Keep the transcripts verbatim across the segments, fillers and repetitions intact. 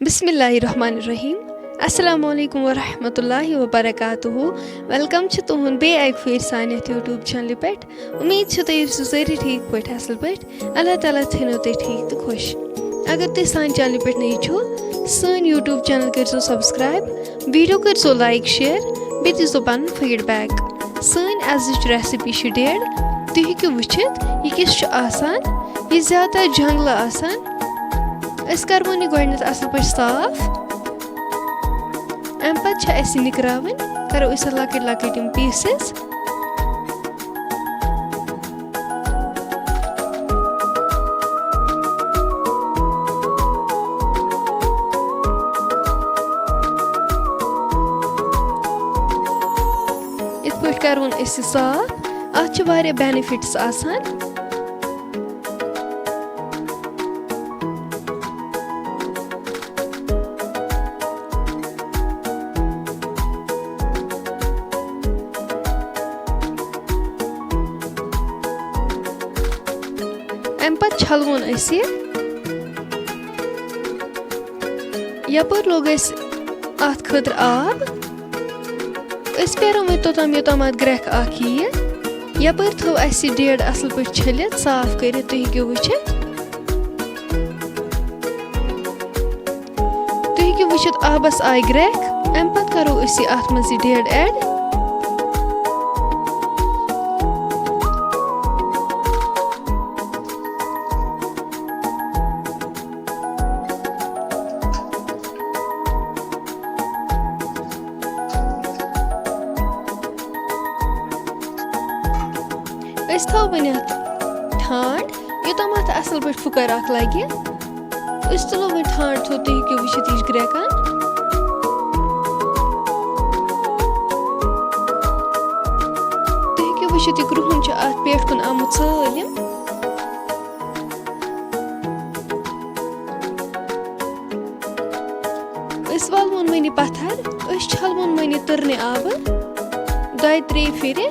بسم اللہ الرحمن الرحیم۔ السلام علیکم ورحمۃ اللہ وبرکاتہ۔ ویلکم چھُ تُہُنٛد بیٚیہِ اَکہِ پھِرِ سانہِ یَتھ YouTube چینلہِ پٮ۪ٹھ۔ اُمید چھِ تُہۍ ٲسِو سٲری ٹھیٖک پٲٹھۍ، اَصٕل پٲٹھۍ۔ اللہ تعالیٰ تھٲینو تُہۍ ٹھیٖک تہٕ خۄش۔ اگر تُہۍ سانہِ چینلہِ پٮ۪ٹھ نٔوۍ چھِو، سٲنۍ YouTube چینل کٔرۍزیو subscribe، video کٔرۍزیو like، share، بیٚیہِ دیٖزیو پَنُن feedback۔ سٲنۍ أزِچ recipe چھِ ڈیڈ۔ تُہۍ ہیٚکِو وٕچھِتھ، یہِ کِژھ چھِ آسان۔ یہِ زیادٕ تر جنٛگلہٕ آسان۔ أسۍ کَرون یہِ گۄڈٕنٮ۪تھ اَصٕل پٲٹھۍ صاف۔ اَمہِ پَتہٕ چھِ اَسہِ یہِ نِکراوٕنۍ۔ کَرو أسۍ اَتھ لۄکٕٹۍ لۄکٕٹۍ یِم pieces۔ یِتھ پٲٹھۍ کَرون أسۍ یہِ صاف۔ اَتھ چھِ واریاہ benefits آسان۔ اَمہِ پَتہٕ چھَلوُن أسۍ یہِ۔ یَپٲرۍ لوٚگ اَسہِ اَتھ خٲطرٕ آب۔ أسۍ پھیرو وۄنۍ توٚتام، یوٚتام اَتھ گرٛٮ۪کھ اَکھ یِیہِ۔ یَپٲرۍ تھٲو اَسہِ یہِ ڈیڈ اَصٕل پٲٹھۍ چھٔلِتھ، صاف کٔرِتھ، تُہۍ ہیٚکِو وٕچھِتھ۔ تُہۍ ہیٚکِو وٕچھِتھ آبَس آیہِ گرٛٮ۪کھ۔ اَمہِ پَتہٕ کَرو أسۍ یہِ اَتھ منٛز یہِ ڈیڈ add۔ أسۍ تھاوو وۄنۍ اَتھ ٹھانٛڈ، یوٚتام اَتھ اَصٕل پٲٹھۍ پھُکَر اَکھ لَگہِ۔ أسۍ تُلو وۄنۍ ٹھانٛڈ تھوٚد، تُہۍ ہیٚکِو وٕچھِتھ یہِ چھِ گرٛٮ۪کان۔ تُہۍ ہیٚکِو وٕچھِتھ یہِ کرٛہُن چھُ اَتھ پٮ۪ٹھ کُن آمُت سٲلِم۔ أسۍ والوُن وۄنۍ یہِ پَتھر، أسۍ چھَلوُن وۄنۍ یہِ تٕرنہِ آبہٕ دۄیہِ ترٛیٚیہِ پھِرِ۔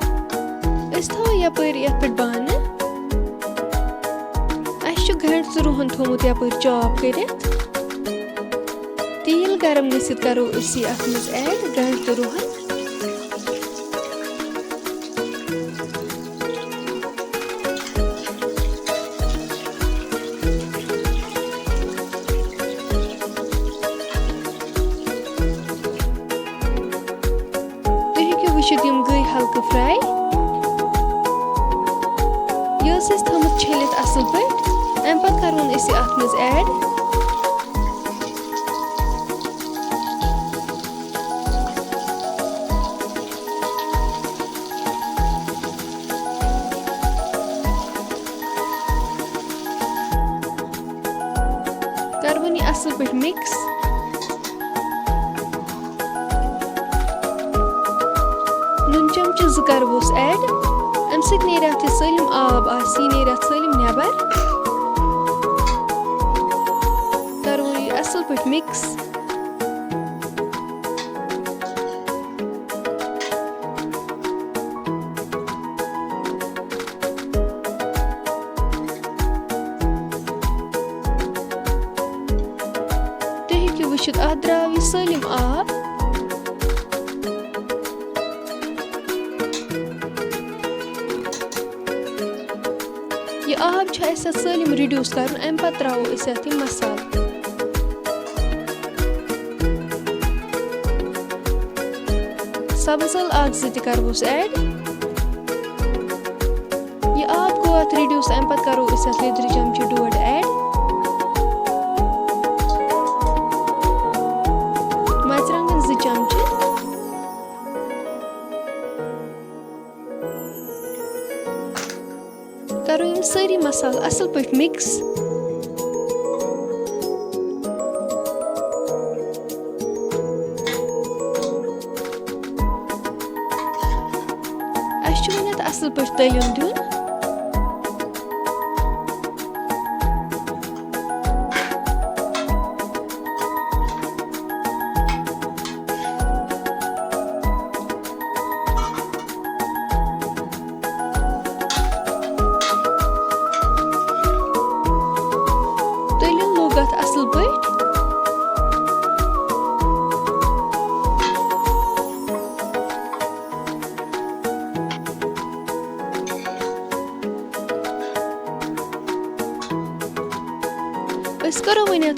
أسۍ تھاوو یَپٲرۍ یَتھ پٮ۪ٹھ بانہٕ۔ اَسہِ چھُ گَنٛڈٕ تہٕ رُہَن تھوٚومُت یَپٲرۍ chop کٔرِتھ۔ تیٖل گرم گٔژھِتھ کَرو أسۍ یہِ اَتھ منٛز add، گَنٛڈٕ تہٕ رُہَن۔ تُہۍ ہیٚکِو وٕچھِتھ، یِم گٔے ہلکہٕ fry۔ یہِ ٲس اَسہِ تھٲومٕژ چھٔلِتھ اَصٕل پٲٹھۍ۔ اَمہِ پَتہٕ کَرون أسۍ یہِ اَتھ منٛز add۔ کَرٕ وۄنۍ یہِ اَصٕل پٲٹھۍ mix۔ نُن چمچہٕ زٕ کَرٕ ووس add۔ اَمہِ سۭتۍ نیرِ اَتھ یہِ سٲلِم آب آسہِ، یہِ نیرِ اَتھ سٲلِم نٮ۪بر۔ کَرٕ وۄنۍ یہِ اَصٕل پٲٹھۍ mix۔ تُہۍ ہیٚکِو وٕچھِتھ، اَتھ درٛاو یہِ سٲلِم آب۔ یہِ آب چھُ اَسہِ اَتھ سٲلِم reduce کَرُن، اَمہِ پَتہٕ ترٛاوو أسۍ اَتھ یہِ مصالہٕ۔ سبٕز ٲلہٕ اَکھ زٕ تہِ کَرٕ ووس add۔ یہِ آب گوٚو اَتھ reduce، اَمہِ پَتہٕ کَرو أسۍ اَتھ لیٚدرِ چمچہٕ ڈوڈ add۔ مَرژٕوانٛگَن زٕ چمچہٕ۔ کَرو یِم سٲری مصالہٕ اَصٕل پٲٹھۍ mix۔ اَسہِ چھُ وۄنۍ اَتھ اَصٕل پٲٹھۍ تٔلیُن دیُن۔ تٔلیُن لوٚگ اَتھ اَصٕل پٲٹھۍ۔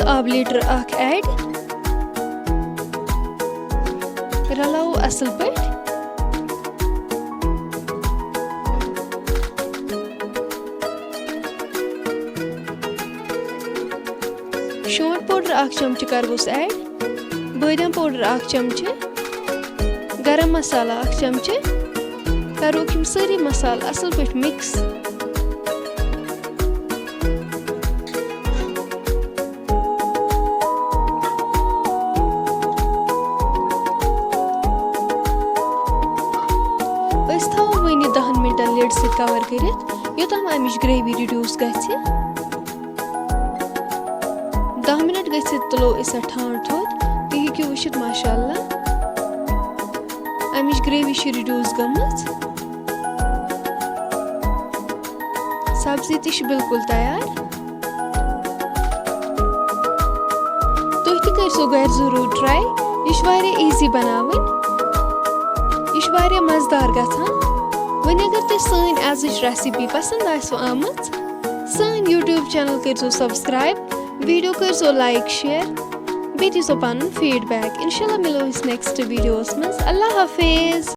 آب لیٖٹر اکھ ایڈ۔ رلاوو اصل پٲٹھۍ۔ شونٛٹھ پاوڈر اکھ چمچہٕ کرہوس ایڈ۔ بٲدیان پاوڈر اکھ چمچہٕ۔ گرم مسالہٕ اکھ چمچہٕ۔ کروکھ یِم سٲری مسالہٕ اصل پٲٹھۍ مکس۔ أسۍ تھاوو وۄنۍ یہِ دَہَن مِنٹَن لِڈ سۭتۍ کَوَر کٔرِتھ، یوٚتام اَمِچ گرٛیوی ریڈیوٗس گژھِ۔ دَہ مِنَٹ گٔژھِتھ تُلو أسۍ اَتھ ٹھانٛڈ تھوٚد۔ تُہۍ ہیٚکِو وٕچھِتھ، ماشاء اللہ، اَمِچ گرٛیوی چھِ ریڈیوٗس گٔمٕژ۔ سبزی تہِ چھِ بالکل تیار۔ تُہۍ تہِ کٔرۍ زیو گرِ ضروٗر ٹراے۔ یہِ چھِ واریاہ ایزی بناوٕنۍ۔ یہِ چھِ واریاہ مزٕدار گژھان۔ وۄنۍ اگر تۄہہِ سٲنۍ ازٕچ ریسپی پسند آسِوٕ آمٕژ، سٲنۍ یوٗٹیوب چینل کٔرۍ زیو سبسکرایب، ویڈیو کٔرۍ زیو لایک شیئر، بیٚیہِ دی زیو پنُن فیڈ بیک۔ انشاء اللہ مِلو أسۍ نیکسٹ ویڈیوس منٛز۔ اللہ حافظ۔